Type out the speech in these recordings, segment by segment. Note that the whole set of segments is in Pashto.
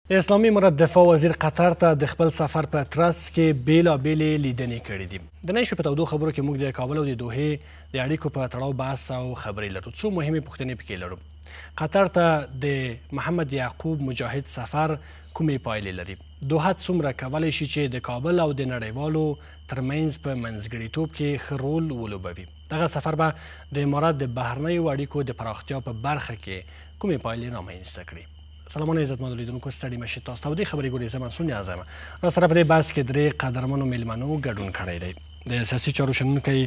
د اسلامي امارت دفاع وزیر قطر ته د خپل سفر په ترڅ کې بېلابېلې لیدنې کړې دي. د نن شپې په تودو خبرو کې موږ د کابل او د دوحې د اړیکو په تړاو بحث او خبرې لرو. څو مهمې پوښتنې پکې لرو. قطر ته د محمد یعقوب مجاهد سفر کومې پایلې لري؟ دوحه څومره کولی شي چې د کابل او د نړیوالو ترمنځ په منځګړیتوب کې ښه رول ولوبوي؟ دغه سفر به د امارت د بهرنیو اړیکو د پراختیا په برخه کې کومې پایلې رامنځته کړي؟ سلامونه عزتمندو لیدونکو، ستړي مه شئ. تاسو تودې خبرې ګورئ. زه منصور نیازی یم. را سره په دې بحث کې درې قدرمنو میلمنو ګډون کړی دی. د سیاسي چارو شنونکی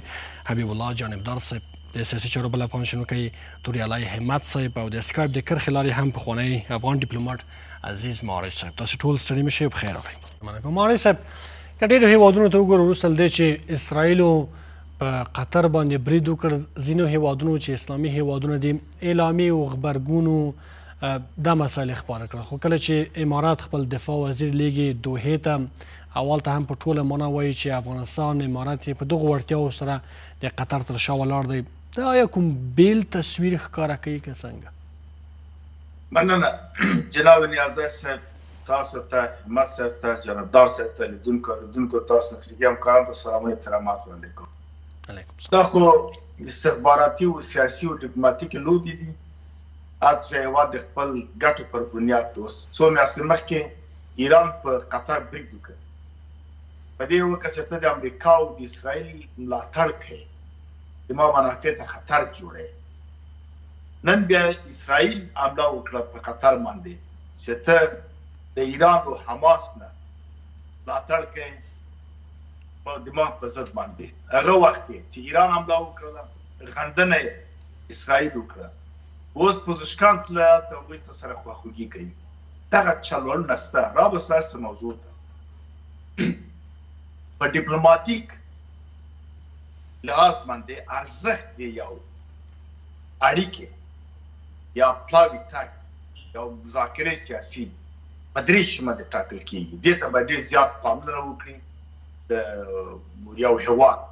حبیب الله جانبدار صاحب، د سیاسي چارو بل افغان شنونکی توریالی همت صاحب او د سکایپ د کرښې لارې هم پخوانی افغان ډیپلوماټ عزیز معارج صاحب. تاسو ټول ستړي مه شئ، بخیر راغلئ. مننه معارج صاحب. که ډېرو هیوادونو ته وګورو، وروسته له دې چې اسرائیلو په قطر باندې برید وکړ، ځینو هیوادونو چې اسلامي هیوادونه دي اعلامیې او غبرګونو دا مسایل خپاره کړل، خو کله چې امارات خپل دفاع وزیر لیږي دوحې ته، اول ته هم په ټوله معنا وایي چې افغانستان امارات یې په دغو وړتیاوو سره د قطر تر شا ولاړ دی، دا آیا کوم بیل تصویر ښکاره کوي که څنګه؟ مننه جناب نیازی صاحب، تاسو ته، همت صاحب ته، جانبدار صاحب ته، لیدونکو، اورېدونکو، تاسو تخنیکي همکارانو ته سلامونه احترامات وړاندې کوم. دا خو استخباراتي او سیاسي او ډیپلوماټیکې لوبې دي. هر څه هېواد د خپل ګټو پر بنیاد. اوس څو میاشتې مخکې ایران په قطر برید وکړ، په دې وکړه چې ته د امریکا او د اسرائیل ملاتړ کوې، د ما منافع ته خطر جوړې. نن بیا اسرائیل حمله وکړه په قطر باندې چې ته د ایران او حماس نه ملاتړ کوې د ما په ضد باندې. هغه وخت کې چې ایران حمله وکړه، غندنه یې اسرائیل وکړه. اوس پزشکان تله ته هغوی ته سره خواخوږي کوي. دغه چلولونه سته. را به اصل موضوع ته. په ډیپلوماټیک لحاظ باندې ارزښت دی یو اړیکې یا پلاوي تګ یا مذاکرې سیاسي په درې شي باندې ټاکل کېږي. دې ته به ډېر زیات پاملرنه وکړي د یو هېواد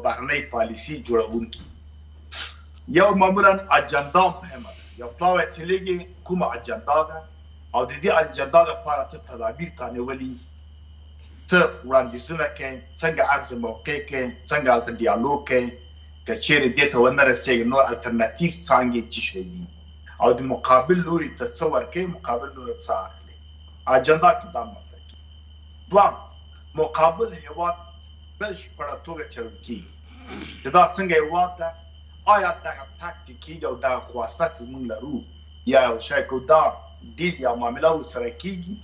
بهرنۍ پالیسي جوړونکي. یو معمولا اجندا مهمه ده. یو پلاوی چې لېږي کومه اجندا ده او د دې اجندا لپاره څه تدابیر تا نیولي، څه وړاندیزونه کوي، څنګه عرض موقع کوي، څنګه هلته ډیالوګ کوي، که چیرې دې ته ونه رسېږي نور الټرناتیف څانګې څه شی دي او د مقابل لوري ته څه ورکوي، مقابل لوري څه اخلي. اجندا کې دا مطرح کېږي. دوهم، مقابل هېواد بشپړه توګه چلول کېږي چې دا څنګه هېواد ده، آیا دغه تګ چې کېږي او دغه خواسته چې موږ لرو یا یو شی کو دا ډیل یا معامله ورسره کېږي،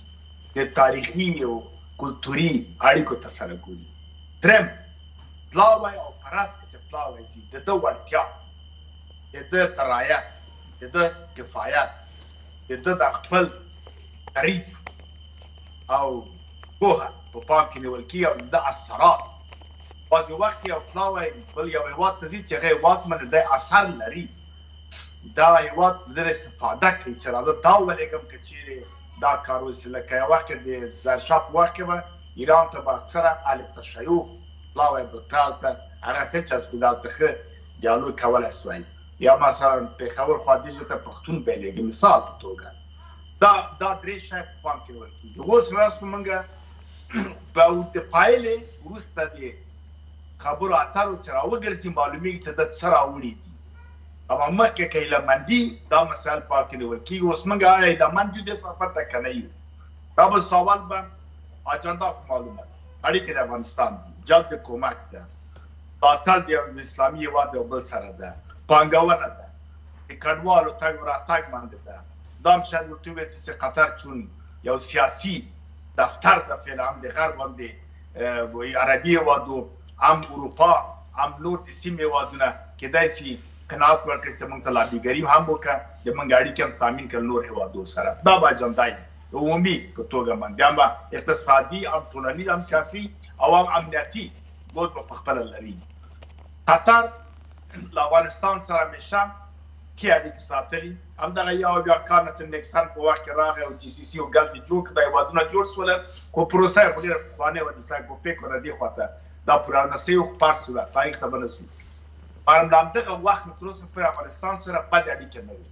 د تاریخي او کلتوري اړیکو ته سره ګوري. دریم، پلاوی او پرس کې چې پلاوی ځي د ده وړتیا، د ده درایت، د ده کفایت، د ده د خپل دریځ او پوهه په پام کې نیول کېږي او د ده اثرات. بعضې وخت یو پلاوی بل یو هېواد ته ځي چې هغه هېواد باندې دی اثر لري، دا هېواد د ده استفاده کوي چې راځه دا ولېږم که چیرې دا کار وشي. لکه یو وخت کې د ظاهرشاه په وخت کې به ایران ته به اکثره اهل تشیع پلاوی به ته هلته هغه ښه چسپېده، هلته ښه ډیالوګ کولی سوای. یا مثلا پېښور خوا دې ځای ته پښتون به یې لېږي مثال په توګه. دا درې شی په پام کې نیول کېږي. اوس راسو موږ په د پایلې وروسته د خبرو اترو چې راوګرځي معلومیږي چې دا څه راوړي دي. اما مخکې که هیله مندي دا مسایل پام کې نیول کېږي. اوس موږ آیا هیله مند یو دې سفر ته که نه یو؟ دا به سوال به اجندا خو معلومه ده، اړیکې د افغانستان دي، جلب د کومک ده، ملاتړ د یو اسلامي هېواد یو بل سره ده، پانګونه ده، د کډوالو تګ او راتګ باندې ده. دا هم شاید ورته وویل شي چې قطر چون یو سیاسي دفتر ده فعلا، هم د غرب هم د عربي هېوادو هم اروپا هم نور د سیمې هېوادونه کېدای شي قناعت ورکړي چې موږ ته لابیګري هم وکړه، د موږ اړیکې هم تامین کړه نور هېوادو سره. دا به اجندا وي عمومي په توګه باندې، هم به اقتصادي هم ټولنیز هم سیاسي او هم امنیتي بود به په خپله لري. قطر له افغانستان سره همیشه ښې اړیکې ساتلي، همدغه یو بیا کال نه چې نیکسن په وخت کې راغی او جي سي سي او ګلف یې جوړ کړ، دا هېوادونه جوړ سول، خو پروسه یې خو ډېره پخوانۍ وه، د سایکوپیکو نه دې خوا ته دا پوره نه سوي، خو په هر صورت تاریخ ته به نه ځو. له همدغه وخت نه تر اوسه پورې افغانستان سره بدې اړیکې نه وې،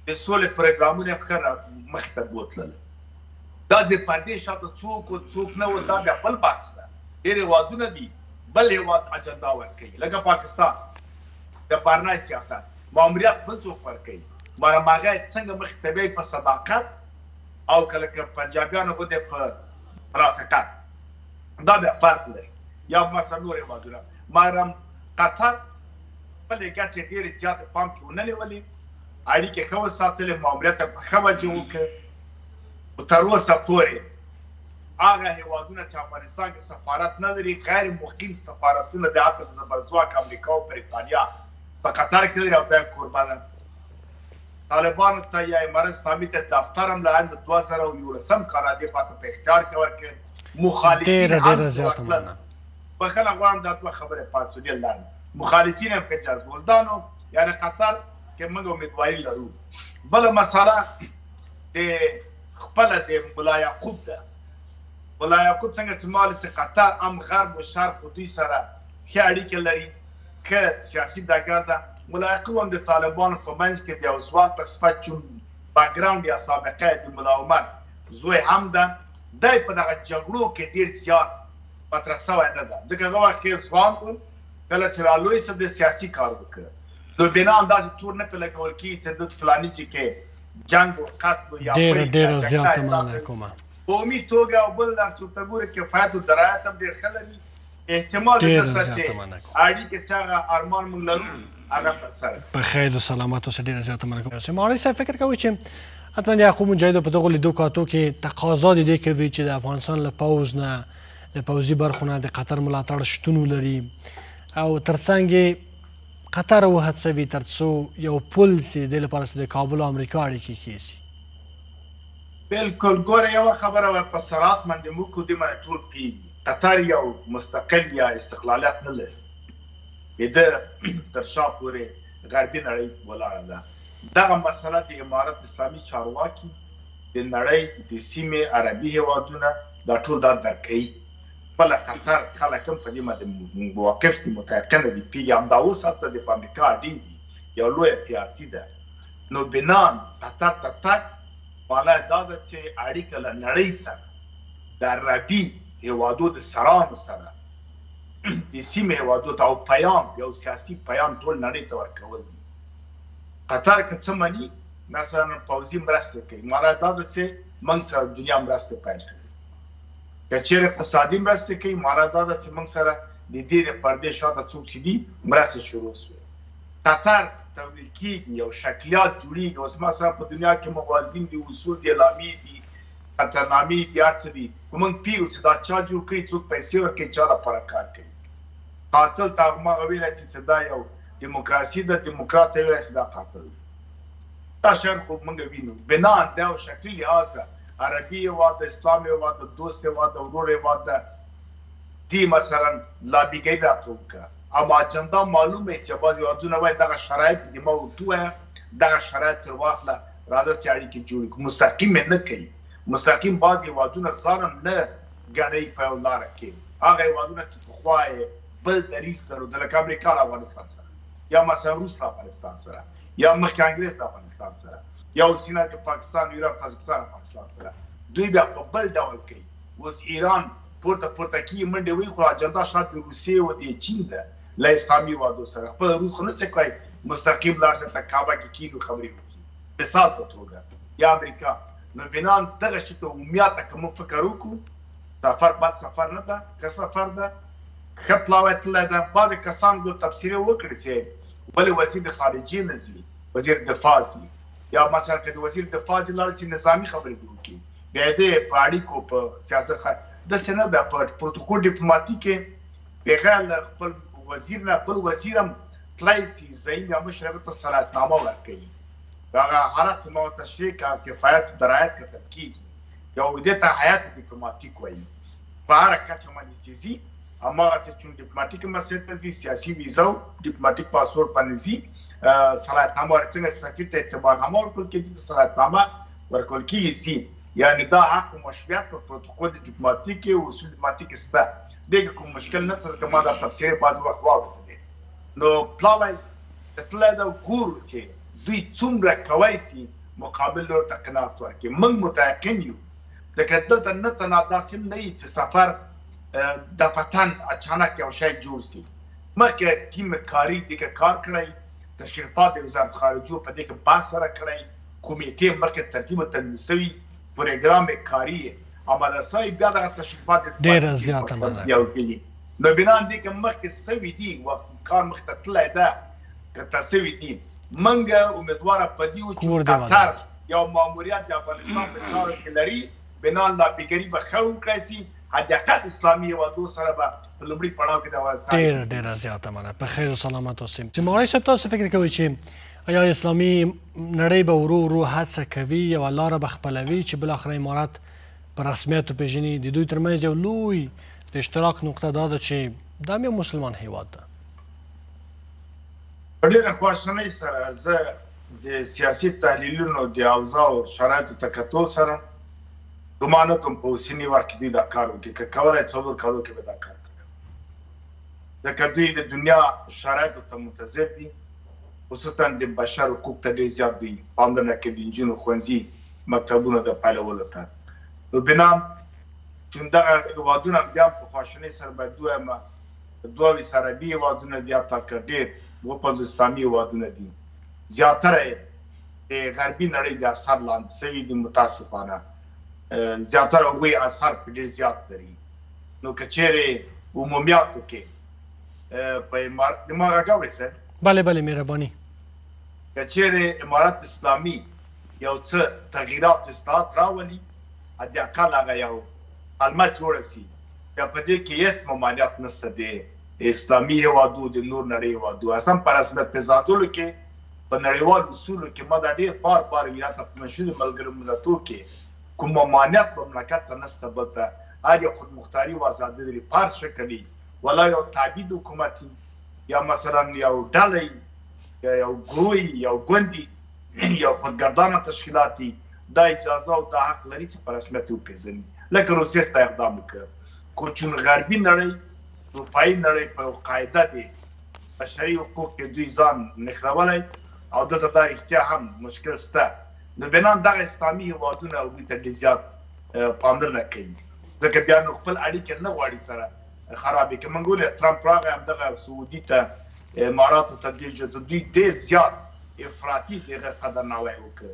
د سولې پروګرامونه یې ښه مخې ته بوتلل. دا چې پردې شاته څوک او څوک نه و، دا بیا بل بحث ده. ډېر هېوادونه دي بل هېواد اجنډا ورکوي، لکه پاکستان د بهرنی سیاست ماموریت بل څوک ورکوي، مګر هغه یې څنګه مخې ته بیایي په صداقت او که لکه پنجابیانو غوندې په منافقت، دا بیا فرق لري. یا مثلا نور هېوادونه، مګر قطر خپلې ګټې ډېرې زیاتې پام کې ونه نیولې، اړیکې ښه وساتلې، ماموریت یې په ښه وجه وکړ. خو تر اوسه پورې هغه هېوادونه چې افغانستان کې سفارت نه لري، غیر مقیم سفارتونه د حتی د زبرځواک امریکا او بریتانیا په قطر کې لري او دا کوربه ده. طالبانو ته یا امارت اسلامي ته دفتر هم له اند 2011 کال را دې خواته په اختیار کې ورکړ. مخالفین ډېره هم ډېره زیاته ورکړل. مننه. بخښنه غواړم دا دوه خبرې پاتې شو، ډېر لنډ. مخالفین هم ښه جذبول. دا نو یعنې قطر کې موږ امیدواري لرو. بله مسله د خپله د ملا یعقوب ده. ملا یعقوب څنګه چې مال سي قطر هم غرب او شرق دوی سره ښه اړیکې لري، ښه سیاسي ډګر ده. ملا یعقوب هم د طالبانو په منځ کې د یو ځوان په صفت، چون بکګراوند یا سابقه د ملا عمر زوی هم ده، دی په دغه جګړو کې ډیر زیات مطرح سوی نه ده، ځکه هغه وخت کې ځوان و. کله چې را لوی سو د سیاسي کار وکړ، نو بنا داسې تور نه پرې لګول کېږي چې د فلاني چې کې جنګ او قتل یا ډېره ډېره زیاته مننه کومه. په عمومي توګه او بل در څوک ته ګوري کفایت او درایت هم ډېر ښه لري. احتمال ډېره د سره چې زیاته مننه کوم. اړیکې چې هغه ارمان موږ لرو هغه تر سره سي. په خیر او سلامت اوسئ. ډېره زیاته مننه کوم. مولوي صاحب، فکر کوئ چې حتما د یعقوب مجاهد په دغو لیدو کاتو کې تقاضا د دې کوي چې د افغانستان له پوځ نه، له پوځي برخو نه د قطر ملاتړ شتون ولري او ترڅنګ یې قطر وهڅوي ترڅو یو پل سي د دې لپاره چې د کابل او امریکا اړیکې ښې سي؟ بالکل، ګوره یوه خبره وایه، په صراحت باندې موږ خو دې باندې ټول پوهېږي، قطر یو مستقل یا استقلالیت نه لري، د ده تر شا پورې غربي نړۍ ولاړه ده. دغه مسله د امارت اسلامي چارواکي، د نړۍ د سیمې عربي هېوادونه دا ټول دا درک کوي. خپله قطر خلک هم په دې باندې مواقف دي، متیقنه دي، پوهېږي. همدا اوس هلته د په امریکا اډې دي، یو لویه پي ار ټي ده. نو بنان قطر ته تګ مانا دا ده چې اړیکه له نړۍ سره، د عربي هېوادو د سرانو سره، د سیمې هېوادو ته او پیام، یو سیاسي پیام ټول نړۍ ته ورکول دي. قطر که څه مني، مثلا پوځي مرستې کوي، مانا دا ده چې موږ سره دنیا مرستې پیل کړي. که چیرې اقتصادي مرستې کوي، مانا دا ده چې موږ سره د دې د پردې شاته څوک چې دي مرستې شروع شوې. قطر ته ویل کېږي، یو شکلیات جوړېږي. اوس مثلا په دنیا کې موازین دي، اصول دي، اعلامیې دي، خطرنامې دي، هر څه دي، خو موږ پوهېږو چې دا چا جوړ کړي، څوک پیسې ورکوي، چا لپاره کار کوي. قاتل ته هماغه ویلی شي چې دا یو دیموکراسي ده، دیموکرات ته ویلی شي دا قاتل دی. دا شیان خو موږ وینو. بنا د یو شکلي لحاظه عربي هېواد ده، اسلام هېواد ده، دوست هېواد ده، ورور هېواد ده، ځي مثلا لابیګري راته وکړه، اما اجنډا معلومه چې بعضې هېوادونه وایي دغه شرایط دي، ما ورته ووایه دغه شرایط تر واخله، راځه چې اړیکې جوړې کړو. مستقیم یې نه کوي. مستقیم بعضې هېوادونه ځان هم نه ګڼي په یو لاره کې، هغه هېوادونه چې پخوا یې بل دریځ درلود، لکه امریکا له افغانستان سره، یا مثلا روس له افغانستان سره، یا مخکې انګرېز له افغانستان سره، یا اوس سیمه کې پاکستان، ایران، تاجکستان افغانستان سره، دوی بیا په بل ډول کوي. اوس ایران پورته پورته کېږي، منډې وهي، خو اجنډا شاید د روسیې او د چین ده له اسلامي هېوادو سره. خپل روس خو نه شي کولای مستقیم لاړ شي ته کعبه کې کښېني خبرې وکړي، مثال په توګه، یا امریکا. نو بنان دغه شي ته عمومیات ته که موږ فکر وکړو، سفر بد سفر نه ده، ښه سفر ده، ښه پلاوی تللی ده. بعضې کسان ګور تبصرې وکړې چې ولې وزیر خارجې نه ځي، وزیر دفاع ځي، یا مثلا که د وزیر دفاع ځي لاړ شي نظامي خبرې دې وکړي، بیا دې په اړیکو په سیاست داسې نه ده. په پروتوکول ډیپلوماتیک کې بغیر له خپل وزیر نه بل وزیر هم تلای شي، زعیم یا مشر هغه ته صلاحیتنامه ورکوي. هغه حالت چې ما ورته تشریح کړه، کفایت او درایت کتل کېږي، یو دې ته هیئت ډیپلوماتیک وایي. په هره کچه باندې چې ځي، هماغسې چون ډیپلوماتیک مسئلې ته ځي، سیاسي ویزه او ډیپلوماتیک پاسپورت باندې ځي، صلاحیتنامه ورکړي. څنګه چې سفیر ته اعتبارنامه ورکول کېږي، ته صلاحیتنامه ورکول کېږي ځي. یعنې دا حق او مشروعیت په پروتوکول ډیپلوماتیک او اصول ډیپلوماتیک شته، دې کې کوم مشکل نه شته، ځکه ما دا تبصرې بعضې وخت واورېدلې. نو پلاوی تللی ده، ګورو چې دوی څومره کوی شي مقابل لور ته قناعت ورکړي. موږ متیقن یو ځکه دلته نه تنها داسې هم نه وي چې سفر دفتن اچانک یو شی جوړ سي. مخکې ټیم کاري دې کې کار کړی، تشریفات د وزارت خارجو په دې کې بحث سره کړی، کمیټې مخکې ترتیب او تنظیم سوي، پروګرام کاري یې آماده سوی، بیا دغه تشریفات ډیره زیاته مننه. نو بنا دې کې مخکې سوي دي، وخت کار مخ ته تللی ده، کته سوي دي. منګ امیدواره په دې یو چې قطر یو ماموریت د افغانستان په چارو کې لري، بنا لابیګري به ښه وکړای سي، حداقل اسلامي هېوادو سره به په لومړي پړاو کې د افغانستان. ډیره ډیره زیاته مننه، په خیر او سلامت اوسئ. مولوي صاحب، تاسو فکر کوئ چې ایا اسلامي نړۍ به ورو ورو هڅه کوي، یوه لاره به خپلوي چې بالاخره امارت په رسمیت وپېژني؟ د دوی ترمنځ یو لوی د اشتراک نقطه دا ده چې دا هم یو مسلمان هیواد ده. په ډېره خواشینۍ سره زه د سیاسي تحلیلونو د اوضاع او شرایطو ته کتو سره ګمان نه کوم په اوسني وخت کې دوی دا کار وکړي. که کولای 4 کالو کې به دا کار کړی، ځکه دوی د دنیا شرایطو ته منتظر دي، خصوصا د بشر حقوق ته ډېر زیات دوی پاملرنه کوي، د نجونو ښوونځي مکتبونو د پیلولو ته. نو بنا چون دغه هېوادونه بیا په خواشینۍ سره باید ووایم 22 عربي هېوادونه دي، حتی که ډېر 52 اسلامي هېوادونه دي، زیاتره یې د غربي نړۍ د اثر لاندې سوي دي. متاسفانه زیاتره هغوی اثر په ډېر زیات لري. نو که چیرې عمومیاتو کې په امارت د ما غږ اورئ صاحب؟ بله بله، مهرباني. که چیرې امارت اسلامي یو څه تغییرات اصلاحات راولي، حداقل هغه یو پلمه جوړه سي، بیا په دې کې هیڅ ممانعت نشته د اسلامي هېوادو، د نور نړۍ هېوادو اصلا په رسمیت پېژندلو کې په نړیوالو اصولو کې ما دا ډېر بار بار ویل، حتی په منشور ملګرو ملتو کې کوم ممانعت مملکت ته نشته، بلته هر یو خودمختاري او ازادي لري، په هر شکل یې، ولا یو تعبید حکومت یا مثلا یو ډله یا یو ګروه یو ګوند یو خودګردانه تشکیلات دي، دا اجازه او دا حق لري چې په رسمیت وپېژني، لکه روسیې ستا اقدام وکړ. خو چون غربي نړۍ، اروپایي نړۍ په یو قاعده دی بشري حقوق کې دوی ځان نښلولی او دلته دا رښتیا هم مشکل شته، نو بنان دغه اسلامي هېوادونه هغوی ته ډېر زیات پاملرنه کوي، ځکه بیا نو خپل اړیکې نه غواړي سره خرابې کړي. موږ ولې ترامپ راغی همدغه سعودي ته، اماراتو ته ډېر ژر دوی ډېر زیات افراطي دغه قدرناوی وکړ،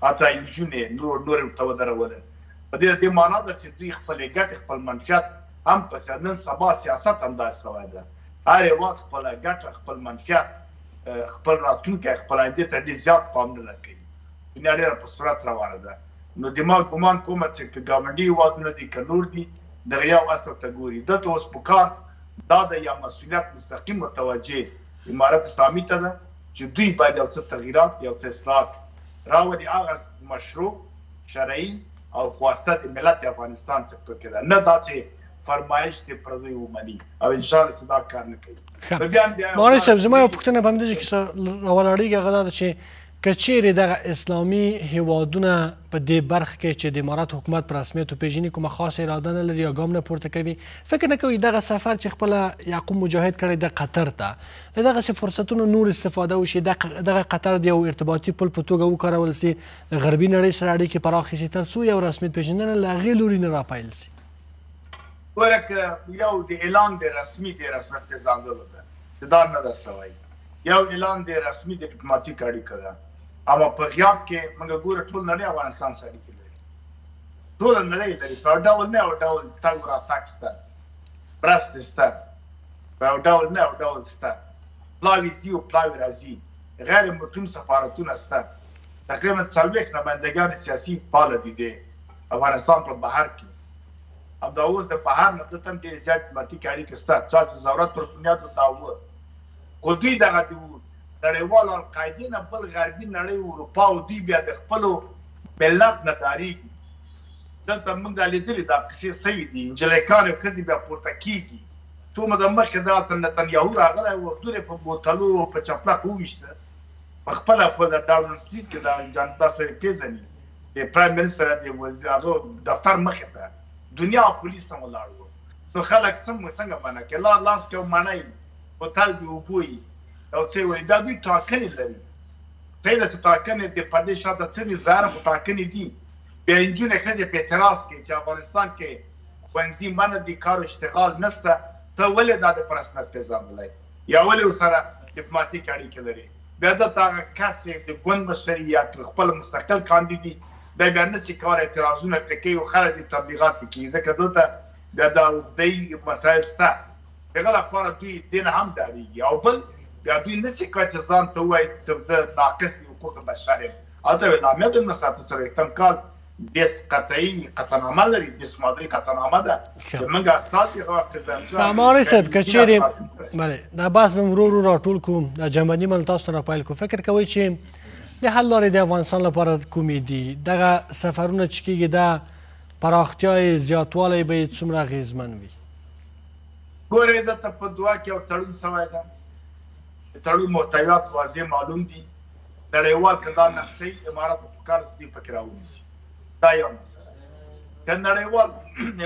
حتی نجونې نور نور ورته ودرولې. په دې دې معنا ده چې دوی خپلې ګټې، خپل منفیت هم په نن سبا سیاست همداسې سوی ده، هر هېواد خپله ګټه، خپل منفیت، خپل راتلونکی، خپل آیندې ته ډېر زیات پاملرنه کوي. دنیا ډېره په سرعت روانه ده. نو د ما ګمان کوم چې که ګاونډي هېوادونه دي که نور دي، دغه یو اصل ته ګوري. دلته اوس په کار دا ده یا مسؤلیت مستقیم متوجه امارت اسلامي ته ده چې دوی باید یو څه تغییرات، یو څه اصلاحات راولي، هغه مشروع، شرعي او خواسته د ملت افغانستان څخه پکې ده، نه دا چې فرمایش دې پردوی ومني او انشاءالله چې دا کار نه کوي. مولوي صاحب، زما یوه پوښتنه په همدې ځای کې راولاړېږي، هغه دا ده چې که چیرې دغه اسلامي هیوادونه په دې برخه کې چې د امارات حکومت په رسمیت وپېژني کومه خاصه اراده نه لري یا ګام نه پورته کوي، فکر نه کوي دغه سفر چې خپله یعقوب مجاهد کړی د قطر ته، له دغسې فرصتونو نور استفاده وشي، دغه قطر د یو ارتباطي پل په توګه وکارول سي، له غربي نړۍ سره اړیکې پراخې سي، تر څو یو رسمیت پېژندنه له هغې لوري نه راپیل سي؟ ګوره که یو د اعلان د رسمي د رسمیت پېژندلو ده چې دا نه ده سوی، یو اعلان د رسمي دیپلوماتیک اړیکه ده، اما په غیاب کې موږ ګوره ټول نړۍ افغانستان سره اړیکې لري، ټوله نړۍ لري، په یو ډول نه یو ډول تګ و راتګ شته، مرستې شته، په یو ډول نه یو ډول شته، پلاوي ځي او پلاوي راځي، غیر مقیم سفارتونه شته، تقریبا 40 نمایندګان سیاسي فعال دي د افغانستان په بهر کې. همدا اوس د بهر نه دلته هم ډېر زیات دیپلوماتیک اړیکې شته، چا چې ضرورت پر بنیاد دا و، خو دوی دغه د نړیوالو القاعدې نه بل غربي نړۍ اروپا او دوی بیا د خپلو ملت نه ډارېږي. دلته موږ دا لیدلي، دا قصې سوي دي، نجلۍکان او ښځې بیا پورته کېږي. څو موده مخکې دلته نتنیاهو راغلی و، دورې په بوتلو په چپلک وویشته، په خپله په ډاونینګ سټریټ کې دا جاندا سره پېژني، د پرایم منسټر د وزیر هغه دفتر مخې ته دنیا پولیس هم ولاړ وو. نو خلک څنګه منع کوي؟ لار لاس کې مڼه وي، بوتل د اوبو وي، یو څه وي. دا دوی ټاکنې لري، صحیح ده چې ټاکنې د پردې شاته څه دي، ظاهر خو ټاکنې دي. بیا نجونې ښځې په اعتراض کوي چې افغانستان کې ښوونځي منع دي، کار او اشتغال نشته، ته ولې دا د په رسمیت پېژندلی یا ولې ورسره ډیپلوماتیک اړیکې لرې؟ بیا دلته هغه کس چې د ګوند مشر یا خپل مستقل کاندید دي، دی بیا نشي کولای اعتراضونه پرې کوي او خلک دې تبلیغات پرې کوي، ځکه دلته بیا دا عقدهيي مسایل شته. د هغه لپاره دوی دې نه هم ډارېږي. او بل بیا دوی نشي کولای چې ځان ته ووایي چې زه ناقص د حقوق بشر یم. هلته اعلامیه د 1948 کال 30 قطعي قطعنامه لري، 30 ماده‌ای قطعنامه ده. زمونږ استازي هغه وخت ماري صاحب که چیرې بله دا بحث به ورو ورو راټول کړو، دا جنبندي به له تاسو سره پیل کړو. فکر کوئ چې د حل لارې د افغانستان لپاره کومې دي؟ دغه سفرونه چې کېږي دا پراختیا یې زیاتوالی به یې څومره اغېزمن وي؟ ګورئ دلته په دوه کې یو تړون سوی ده، د تړون محتویات واضح معلوم دي. نړیوال که دا نقصوي امارات ته پکار ده چې دوی پکې راونیسي، دا یو مسله ده. که نړیوال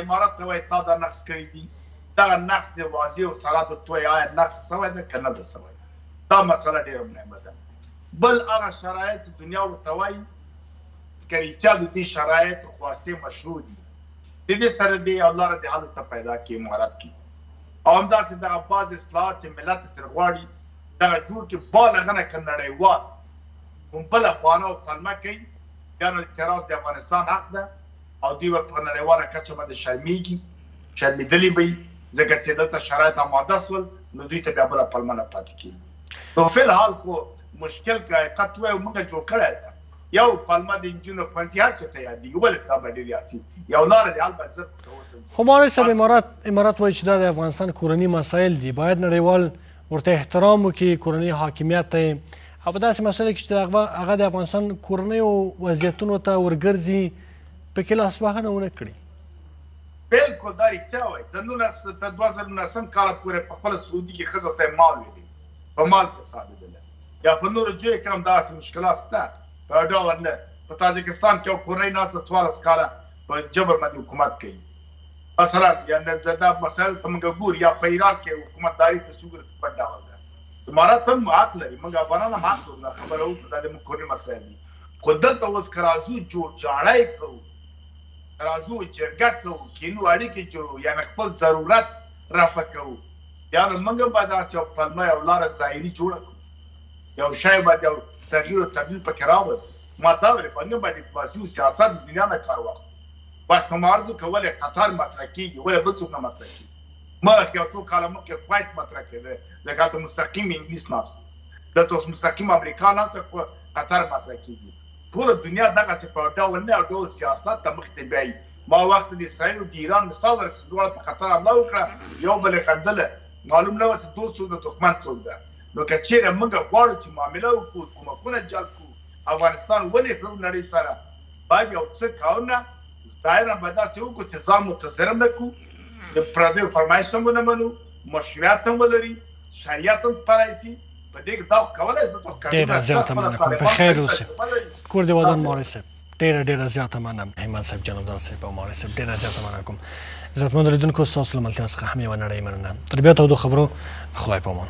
امارات ته وایي تا دا نقص کړی دي، دغه نقص دې واضح او صراحت ورته ووایي آیا نقص سوی ده که نه ده سوی، دا مسله ډېره مهمه ده. بل هغه شرایط چې دنیا ورته وایي که رښتیا د دوی شرایط او خواستې مشروع دي، د دې سره دې یو لاره د حل ورته پیدا کړي امارت کې. او همداسې دغه بعض اصلاحات چې ملت ترې غواړي دغه جوړ کړي، بالغه نه که نړیوال کوم بله بانه او پلمه کوي، بیا نو اعتراض د افغانستان حق ده او دوی به په نړیواله کچه باندې شرمېږي، شرمېدلي به وي، ځکه چې دلته شرایط آماده سول، نو دوی ته بیا بله پلمه نه پاتې کېږي. نو فی الحال خو مشکل که حقیقت ووایو موږ جوړ کړی ده. یو پلمه د نجونو ښوونځي هر چېرته یادېږي، ولې دا به ډېر یاد سي؟ یو لاره د حل باید زر پکې وسنجوو. خو مولوي صاحب امارات وایي چې دا د افغانستان کورني مسایل دي، باید نړیوال ورته احترام وکړي، کورني حاکمیت ته یې، او په داسې مسایلو کې چې هغه د افغانستان کورنیو وضعیتونو ته ورګرځي پکې لاسوهنه ونه کړي. بالکل دا رښتیا وایي. د 2019 کاله پورې په خپله سعودي کې ښځو ته یې مال ویلی، په مال کې ثابتېدله، یا په نورو ځایو کې هم داسې مشکلات شته په ډول نه. په تاجکستان کې یو کورنۍ ناسته 14 کاله په جبر باندې حکومت کوي مثلا، یا دا مسایل ته موږ ګورو، یا په ایران کې حکومتداري ته چې ګورو په بد ډول ده. امارات هم حق لري، موږ افغانان هم حق لرو دا خبره وکړو، دا د موږ کورني مسایل دي. خو دلته اوس که راځو جوړ جاړی کوو، که راځو جرګه کوو، کینو اړیکې جوړو، یعنې خپل ضرورت رفع کوو، بیا نو موږ هم باید داسې یو پلمه یو لاره ظاهري جوړه کړو، یو شی باید یو تغییر او تبدیل پکې راولو. ما دا ویل موږ باید ډیپلوماسي او سیاست د دنیا نه کار واخلو. وخت هم عرض وکړه ولې قطر مطرح کېږي، ولې بل څوک نه مطرح کېږي؟ مخکې یو څو کاله مخکې کویت مطرح کېده، ځکه هلته مستقیم انګلیس ناست و، دلته اوس مستقیم امریکا ناسته، خو قطر مطرح کېږي. ټوله دنیا دغسې په ډول نه ډول سیاست ته مخې ته بیایي. ما وخت د اسرائیل او د ایران مثال ورکړ چې دواړه په قطر حمله وکړه، یو بل یې غندله، معلوم نه وه چې دوست څوک ده دښمن څوک ده. نو که چیرې موږ غواړو چې معامله وکړو، کومکونه جلب کړو، افغانستان ونښلو نړۍ سره، باید یو څه کارونه ظاهراً باید داسې وکړو چې ځان متضرر نه کړو، د پردیو فرمایش هم ونه منو، مشروعیت هم ولري، شریعت هم پلی سي. په دې کې دا خو کولای شو، دا خو ډېره زیاته مننه کوم، په خیر اوسئ. کور دې ودان مولوي صاحب، ډېره ډېره زیاته مننه. همت صاحب، جنابدار صاحب او مولوي صاحب، ډېره زیاته مننه کوم. عزتمند لیدونکو، ستاسو له ملتیا څخه هم یوه نړۍ مننه. تر بیا تودو خبرو، خدای په امان.